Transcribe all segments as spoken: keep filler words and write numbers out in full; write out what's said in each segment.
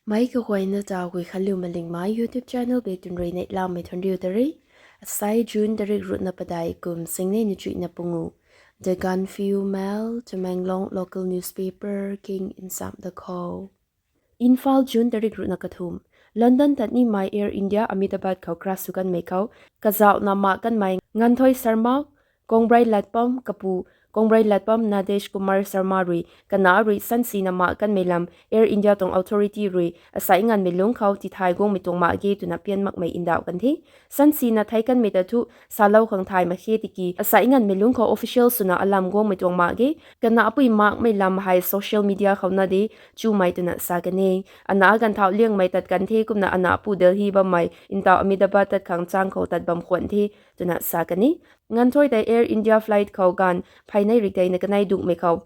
Mei kaguayna ta Guikhanliu Malingmei YouTube channel bek tun rui neihlamei thuanriu ta re. Asai June tarik ruhna padeih kum singnei na chuihna pungu. The Gaanphiu Mail, Tamenglong local newspaper king nsam da khou. Imphal, June tarik ruhna kathumh. London tat nimei Air India Ahmedabad khou crash sw kanmei khou kazauhna mak kanmei Nganthoi Sharma, Kongbrei Latpam kapu, Kongbrei Latpam Nadesh Kumar Sharma rui kana rui sansina mak kanmei lam Air India tuang authority rui asai nganmei lungc khou tithay guangmei tuang mak ge twna pian makmei ndauh kan the. Sansina thei kanmei ta thu salou khang thay mak khe tiki asai nganmei lungc khou official swna alam guangmei tuang mak ge. Kana apui makmei lam hei social media khou na de chumei twna sa kan e. Ana ganvthau liangmei tat kan the kumna ana apu Delhi bammei ntau Ahmedabad tat khang chang khou tat bam khwan the twna sa kan e. Nganthoi tei Air India flight khou ganv phaynei rikdeina kanei dungmei khou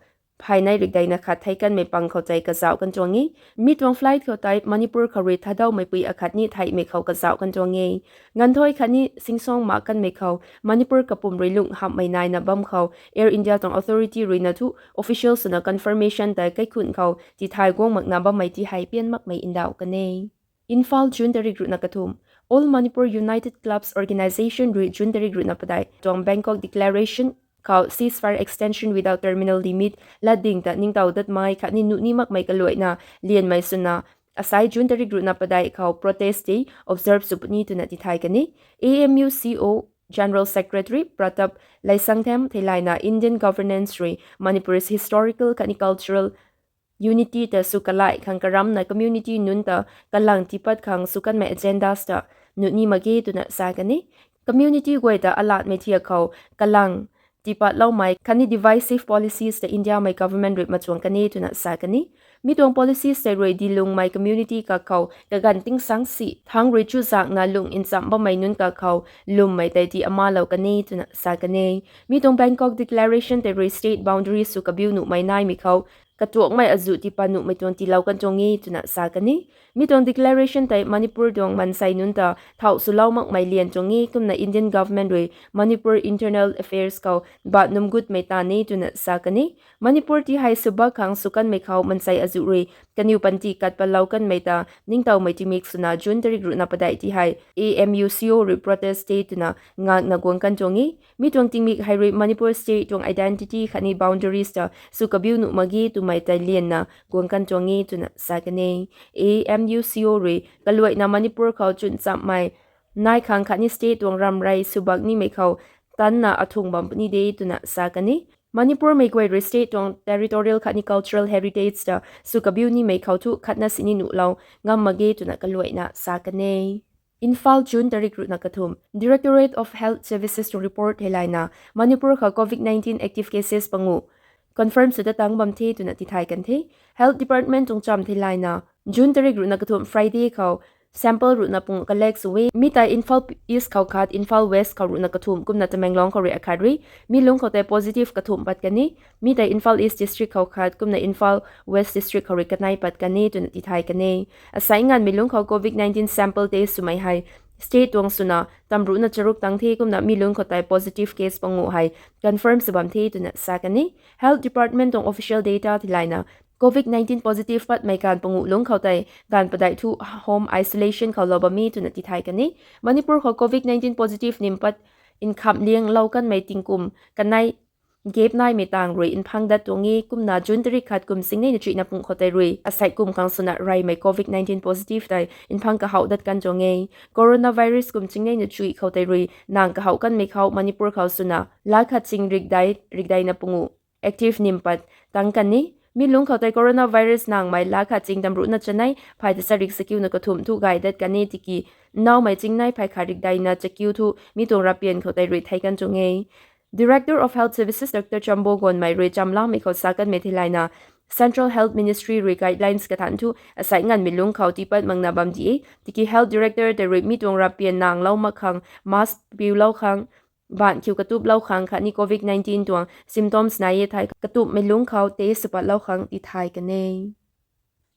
phaynei rikdeina khat thei kanmei pang khou tei kazauh kan tuang e. Mi tuang flight khou tei Manipur khou rui Thadoumeipui akhat ni theihmei khou kazauh kan tuang e. Nganthoi khatni singsong mak kanmei khou Manipur kapwm rui lung hamhmei naina bam khou Air India tuang authority ruina thu official swna confirmation tei kaikhun khou tithay guang makna bammei ti hei pian makmei ndauh kan e. Imphal, June tarik ruhna kathumh. All Manipur United Clubs Organisation rui June tarik ruhna padeih tuang Bangkok Declaration khou ceasefire extension without terminal limit latding ta ningtow datmei khatni nuh ni makmei kaluaina lianmei swna asai June tarik ruhna padeih khou protest day observe sw puni twna tithay kan e. A M U C O General Secretary Pratap Leisangthem theilayna Indian governance rui Manipur's historical khatni cultural unity ta sw kalai khang karamna community nunc ta kalang tiipat khang sw kanmei agendas ta nuh ni mak ge twna sa kan e. Community guay ta alatmei thiak khou kalang tiipatloumei khatni divisive policies ta Indiamei government rui machuang kan e twna sa kan e. Mi tuang policies tei rui dilungmei community kakhou kaganv tingsang si thangc rui chuzakna lung nchamh bammei nunc kakhou lwmmei tei ti amalou kan e twna sa kan e. Mi tuang Bangkok Declaration tei rui state boundary sw kabiu nuhmei naimei khou katuakmei azuh tiipat nuhmei tuang tiilou kan tuang e twna sa kan e. Mi tuang declaration tei Manipur tuang mansei nunc ta thau swlou makmei lian tuang e kumna Indian government rui Manipur internal affairs khou bat num gutmei ta ni twna sa kan e. Manipur ti hei swbak khang sw kanmei khou mansei azuh rui kaniw panty kat patlou kanmei ta ningtowmei tingmik swna June tarik ruhna padeih ti hei A M U C O rui protest day twna ngakna guang kan tuang e. Mi tuang tingmik hei rui Manipur state tuang identity khatni boundaries ta sw kabiu nuh mak ge twmei tei lianna guang kan tuang e twna sa kan e. A M U C O rui kaluaina Manipur khou chwn chammei nai khang khatni state tuang ramrei swbak nimei khou tanna athung bam puni de twna sa kan e. Manipurmei guay rui state tuang territorial khatni cultural heritage ta sw kabiu nimei khou thu khatna sini nuhlou ngam mak ge twna kaluaina sa kan e. Imphal, June tarik ruhna kathumh. Directorate of Health Services tuang report theilayna Manipur khou covid nineteen active cases pangu confirm sw ta tang bam the twna tithay kan the. Health Department tuang cham theilayna June tarik ruhna kathumh Friday khou sample ruhna pung collect sw e. Mi tei Imphal East khou khat, Imphal West khou ruhna kathumh kumna Tamenglong khou rui akhat rui. Mi lungc khou tei positive kathumh pat kan e. Mi tei Imphal East district khou khat kumna Imphal West district khou rui kanei pat kan e twna tithay kan e. Asai nganmei lungc khou covid nineteen sample test swmei hei state tuang swna tamruhna charuk tang the kumna mi lungc khou tei positive case pangu hei confirm sw bam the twna sa kan e. Health Department tuang official data theilayna covid nineteen positive patmei ganv pangu lungc khou tei ganv padeih thu home isolation khou lou bam e twna tithay kan e. Manipur khou covid nineteen positive nim pat nkham lianglou kanmei tingkum kanei gap naimei tang rui nphang dat tuang e kumna June tarik khat kum singnei na chuihna pung khou tei rui asei kum khang swna reymei covid nineteen positive tei nphang kahouh dat kan tuang e. Coronavirus kum singnei na chuih khou tei rui nang kahouh kanmei khou Manipur khou swna lakh khat sing rikdai rikdai na pungu active nim pat tang kan e. Mi lungc khou tei coronavirus nangmei lakh khat sing tamruhna chanei phay ta charik sakiuna kathumh thu gay dat kan e tiki nnaumei chingnei phay khat rikdai na chakiu thu mi tuang rapian khou tei rui thei kan tuang e. Director of Health Services Doctor Chambo Gonmei rui chamlamei khou sa kanmei theilayna Central Health Ministry rui guidelines kathan thu asei nganmei lungc khou tiipat makna bam di e. Tiki Health Director tei rui mi tuang rapian nanglou mak khang, mask piulou khang, baanc khiu katuplou khang khatni covid nineteen tuang symptoms nai e thei katupmei lungc khou test sw patlou khang tithay kan e.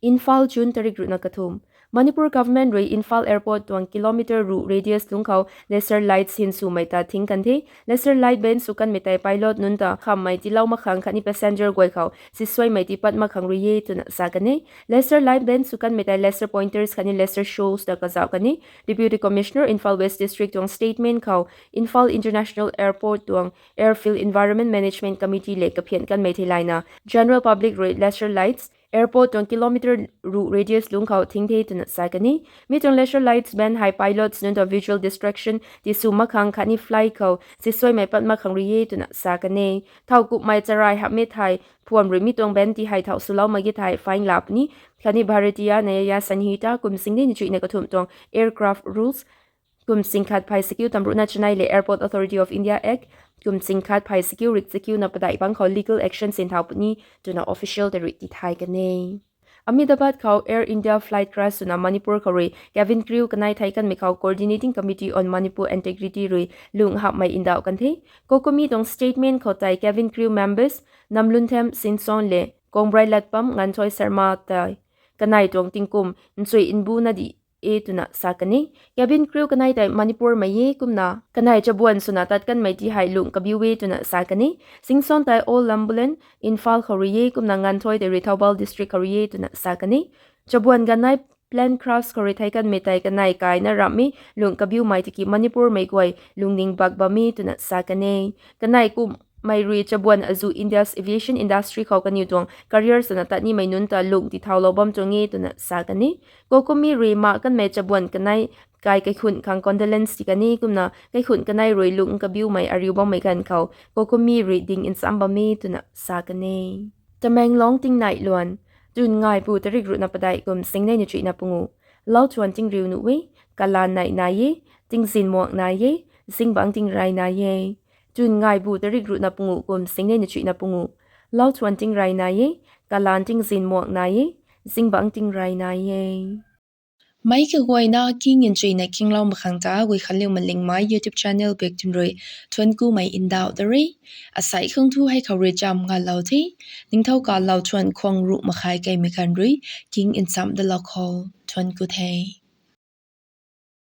Imphal, June tarik ruhna kathumh. Manipur government rui Imphal airport tuang kilometer ruh radius lungc khou laser lights hin swmei ta thing kan the. Laser light ban sw kanmei tei pilot nunc ta khammei tiilou mak khang khatni passenger guay khou sisuaimei tiipat mak khang rui e twna sa kan e. Laser light ban sw kanmei tei laser pointers khatni laser shows ta kazauh kan e. Deputy Commissioner Imphal West District tuang statement khou Imphal International Airport tuang Airfield Environment Management Committee le kaphian kanmei theilayna general public rui laser lights airport tuang kilometer ruh radius lungc khou thing the twna sa kan e. Mi tuang laser lights ban hei pilots nunc ta visual distraction tisw mak khang khatni flight khou sisuaimei pat mak khang rui e twna sa kan e. Thowkumhmei charai hamhmei thei phuam rui mi tuang ban ti hei thau swlou mak ge thei fine laa puni. Khatni Bharatiya Nyaya Sanhita kum singneina chuihna kathumh tuang aircraft rules kum singkhat phay sakiu tamruhna chanei le Airport Authority of India Act kum singkhat phay sakiu rik sakiuna padeih bangc khou legal action sinthau puni twna official ta rui tithay kan e. Ahmedabad khou Air India flight crash swna Manipur khou rui cabin crew kanei thei kanmei khou Coordinating Committee on Manipur Integrity rui lung hapmei ndauh kan the. COCOMI tuang statement khou tei cabin crew members Namlunthem Sinson le Kongbrai Latpam Nganthoi Sharma tei kanei tuang tingkum nchui nbuna di e twna sa kan e. Cabin crew kanei tei Manipur mei e kumna kanei chabuan swna tat kanmei ti hei lung kabiu e twna sa kan e. Sinson tei Old Lambulane, Imphal khou rui e kumna Nganthoi tei rui Thoubal District khou rui e twna sa kan e. Chabuan ganei plane crash khou rui thei kanmei tei kanei kaina ramh e lung kabiumei tiki Manipur mei guay lungning bak bam e twna sa kan e. Kanei kumhmei rui chabuan azuh India's aviation industry khou kaniw tuang career swna tat nimei nunc ta lung tithaulou bam tuang e twna sa kan e. COCOMI rui ma kanmei chabuan kanei kai kaikhunh khang condolence ti kan e kumna kaikhunh kanei rui lung kabiumei ariu bammei ganv khou COCOMI rui ding nchamc bam e twna sa kan e. Tamenglong tingnai luan. Tun ngaibu tarik ruhna padeih kum singneina chuihna pungu. Lauthuan tingriu nuh e, kalan nei nai e, tingzin muak nai e, zingbangc tingrey nai e. Tun ngaibu tarik ruhna pungu kum singneina chuihna pungu. Lauthuan tingrey nai e, kalan tingzin muak nai e, zingbangc tingrey nai e. Meic kaguayna king nchuina kinglou mak khang ta Guikhanliu Malingmei YouTube channel bik twn rui thuanc kumei ndauh da re. Asei khang thu hei khou rui cham ngalou the. Ningthou kalou thuan khwang ruh makhai keimei khan rui king nchamc dalou khou thuanc ku the.